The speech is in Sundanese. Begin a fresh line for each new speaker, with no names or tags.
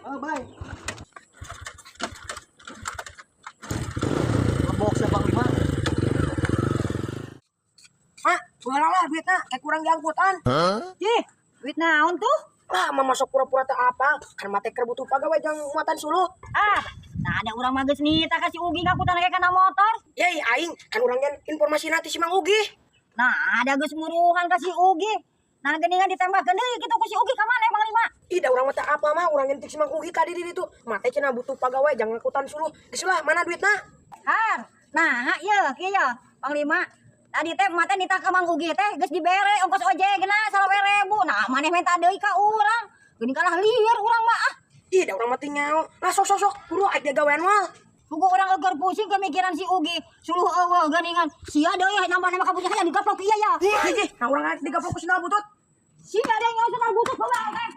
Oh, bye. Ngebok sia Panglima.
Mak, baheula lah duitna, kayak kurang diangkutan.
Ih, duit naon tuh?
Lah, mah masuk pura-pura tak apa. Kan mate keur butuh pagawe jang muatan suluh.
Ah, nah ada urang mah geus nita ka si Ugi ngangkutan ge kana motor.
Yei, aing kan urang gen informasi nanti si Mang Ugi.
Nah, ada geus muruhan ka si Ugi. Nah, geuningan ditembakkeun deui kitu ku si Ugi ka mana Panglima?
Ih, da urang mah teu apa mah, urang gen si Mang Ugi tadi di ditu. Mate cenah butuh pagawe jang ngangkutan suluh. Geus lah, mana duitna?
Har, nah, ieu kieu ya, Panglima. Tadi teh mate nita ka Mang Ugi teh geus dibere ongkos ojekna 20.000. Nah, maneh minta deui ka urang. Geuning kalah lieur urang mah ah.
Ih, da urang mah teu nyaho. Lah sok sok sok, buru aing digawean moal.
Pugu urang eueur pusing kemikiran si Ugi. Suluh eueuh geuningan. Sia deui nambah-nambah ka punya hayang digaplok ieu ya.
Ih, ih, nah urang aing digaplok ku sendal butut.
Sia deui nyaho sendal butut bawa teh.